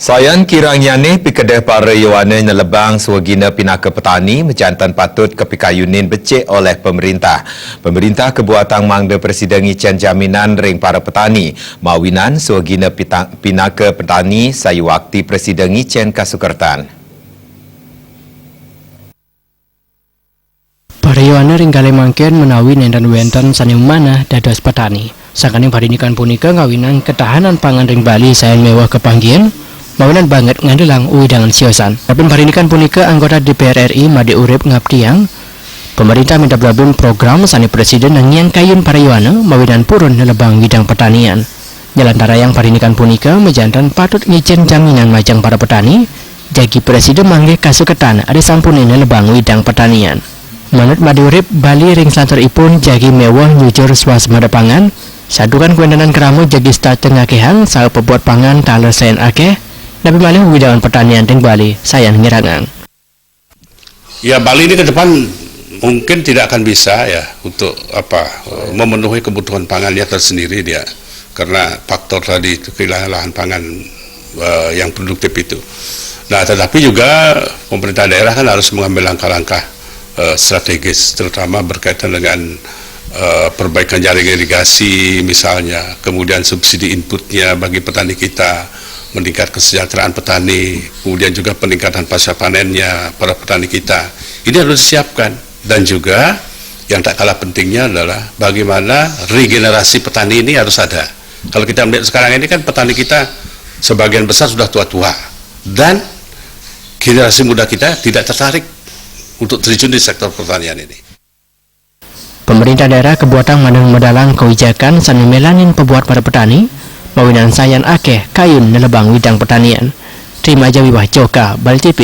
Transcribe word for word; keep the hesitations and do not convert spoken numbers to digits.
Sayan kirangnyané pikedéh para yowana nelebang swagina pinaka petani majanten patut kapikayunin becik olih pemerintah. Pemerintah kabuatang mangda prasida ngicén jaminan ring para petani, mawinan swagina pita-, pinaka petani sayuakti prasida ngicén kasukertan. Para yowana ring kalih mangkin menawi nénten wénten sané manah dados petani. Sangkaning parinikan punika ngawinang ketahanan pangan ring Bali sayan méweh kapanggihin, mawinan banget ngandelang wewidangan siosan. Adapun parinikan punika anggota D P R R I Made Urip ngaptiang, pemerintah minab-labin program sané prasida nangiang kayun para yowana mawinan purun nelebang widang petanian. Nyalantarayang parinikan punika majanten patut ngicén jaminan majeng para petani, jagi prasida manggih kasukertan ri sampuné nelebang widang petanian. Manut Made Urip, Bali ring selanturipun jagi méweh nyujur swasembada pangan, santukan kawéntenan krama jagi setata ngakehang saha puput pangan taler sayan akéh, napi malih wewidangan petanian ring Bali sayan ngirangang. Ya, Bali ini ke depan mungkin tidak akan bisa, ya, untuk apa, eh, memenuhi kebutuhan pangannya tersendiri dia, karena faktor tadi itu kehilangan lahan pangan, eh, yang produktif itu. Nah, tetapi juga pemerintah daerah kan harus mengambil langkah-langkah, eh, strategis, terutama berkaitan dengan, eh, perbaikan jaring irigasi misalnya, kemudian subsidi inputnya bagi petani kita, meningkat kesejahteraan petani, kemudian juga peningkatan pasca panennya para petani kita. Ini harus disiapkan. Dan juga yang tak kalah pentingnya adalah bagaimana regenerasi petani ini harus ada. Kalau kita melihat sekarang ini kan petani kita sebagian besar sudah tua-tua dan generasi muda kita tidak tertarik untuk terjun di sektor pertanian ini. Pemerintah daerah kabuatang mangda medalang kawijakan sané mélanin pabuat para petani, mawinan sayan akéh kayun nelebang widang petanian. Trimaja Wiwah Joka, Bali T V.